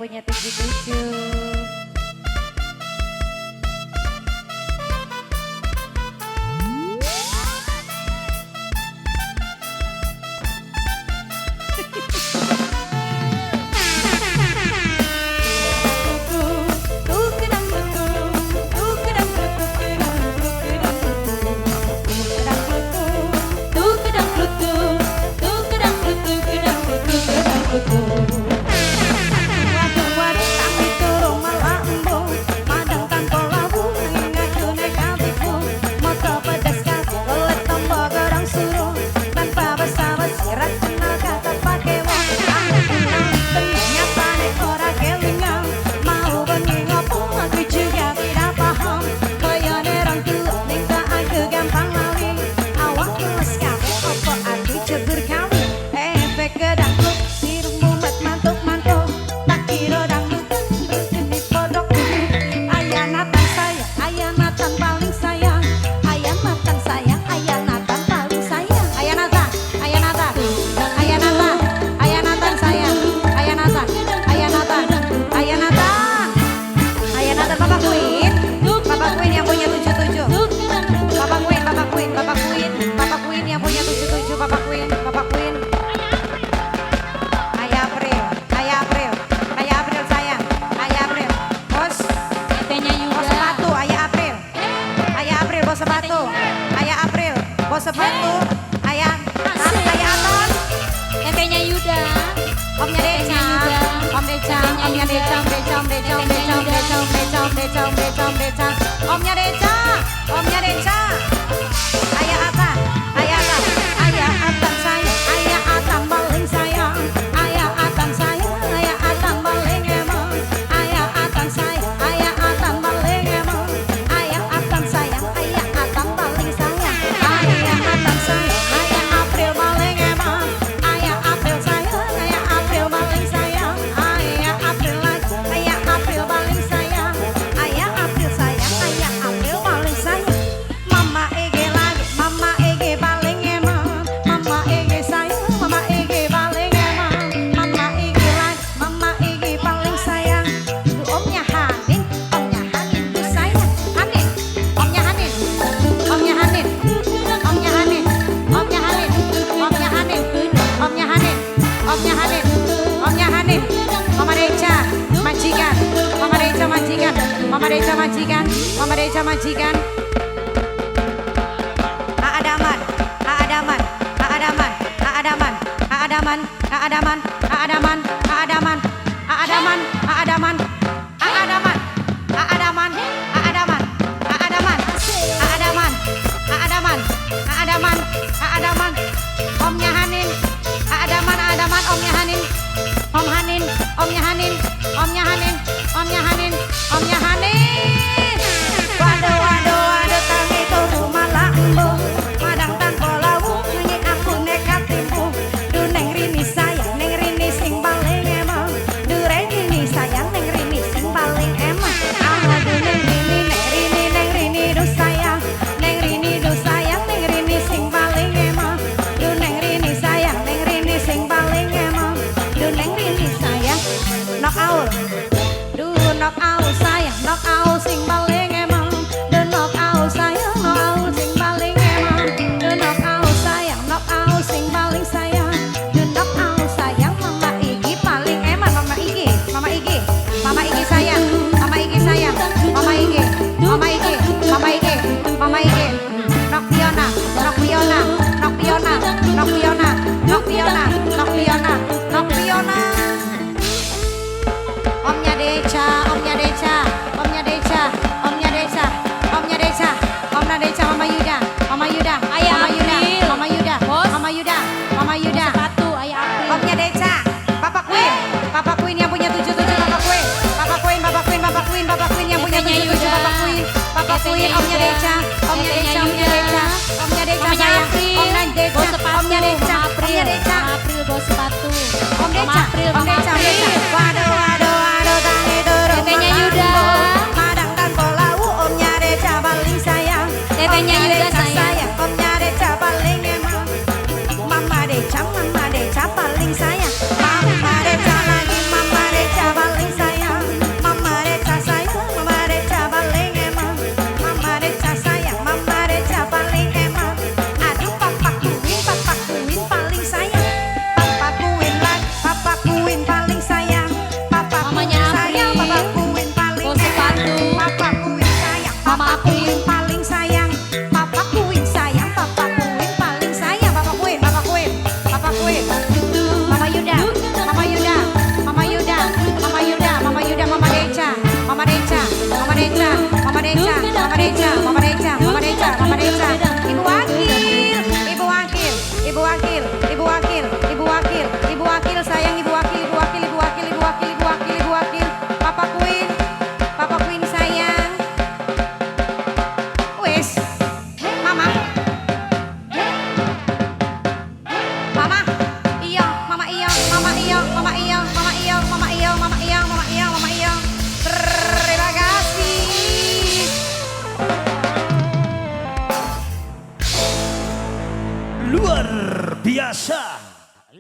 punya 77. Sepatu, ayah, ayah Aton, tetenya Yuda, omnya Deca, om Deca, omnya Deca, om Deca, om Deca, om Deca, om Deca, om Deca, om Deca, om Deca, om Deca, omnya Deca, omnya Deca, ayah Atan, ayah Atan, ayah Atan sayang, ayah Atan paling sayang, ayah Atan sayang, ayah Atan paling emang, ayah Atan sayang, ayah Atan paling emang, ayah Atan sayang, ayah Atan paling sayang. Ayah Atan sayang, ayah April paling emang, ayah April sayang, ayah April paling sayang, ayah April lagi, ayah April paling sayang, ayah April sayang, ayah April paling sayang. Mama Ege lagi, Mama Ege paling emang, Mama Ege sayang, Mama Ege paling emang, Mama Ege lagi, Mama Ege paling sayang. Tuh omnya Hanin tuh sayang, Hanin, omnya Hanin, omnya Hanin. Omnya Hanin, omnya Hanin, omnya Hanin, omnya Hanin, omnya Hanin, omnya Hanin, Mama Deca, majikan, Mama Deca majikan, Mama Deca majikan, Mama Deca majikan. Aadaman, Aadaman, Aadaman, Aadaman, Aadaman, Aadaman, Aadaman, Aadaman, Aadaman, Aadaman, Aadaman, Aadaman, Aadaman, Aadaman, Aadaman, Aadaman, Aadaman, Aadaman, omnya Hanin, Aadaman, Aadaman, omnya Hanin, Om Hanin, omnya Hanin, omnya Hanin, omnya Hanin, omnya Hanin. Waduh, waduh, waduh, tangi turu malah embuh, madang tanpa lawu, nanging aku nekat timpuh. Duh neng Rini sayang, neng Rini sing paling emang, duh Rini sayang, neng Rini sing paling emang. Aduh neng Rini, neng Rini, neng Rini duh sayang, neng Rini duh sayang, neng Rini sing paling emang, duh neng Rini sayang, neng Rini sing paling emang, duh neng Rini sayang. Knock out, duh knock out sayang, knock out sing paling emang, duh knock out sayang, knock out sing paling emang, duh knock out sayang, knock out sing paling sayang, duh knock out sayang, Mama Igi paling eman, Mama Igi, Mama Igi, Mama Igi sayang, Mama Igi sayang, Mama Igi, Mama Igi, Mama Igi, Mama Igi, knock Fiona, knock Fiona, knock Fiona, knock Fiona, knock Fiona, knock Fiona, knock Fiona. Omnya Deca, omnya Deca, omnya Deca, omnya Deca, omnya Deca, omnya Deca, Mama Yuda, Mama Yuda, Ayah Mama Yuda, April. Mama Yuda, Bos. Mama Yuda, Mama Yuda, Sepatu, ayah April. omnya Deca, Papa Queen, Papa Queen yang punya 77, Papa Queen, Papa Queen, Papa Queen, Papa Queen, Papa Queen yang punya Tetenya 77, Yuda. Papa Queen, Papa Queen, Tetenya omnya Yuda. Deca, omnya Tetenya Deca, omnya Yuda. Deca, omnya Deca Mamanya sayang, April. omnya Deca, Bos sepatu, omnya Deca, Mama April, omnya Deca, Mama April bawa sepatu. Om Mama Deca, April, Om Mama Deca, Om Deca. April. Waduh, waduh, waduh, tangi turu Tetenya malam Yuda. Madang tanpa lawu, omnya Deca paling sayang. Tetenya Omnya Yuda Deca sayang. sayang, omnya Deca paling emang. Mama Deca paling sayang. Mama Deca lagi, Mama Deca paling sayang. Luar biasa.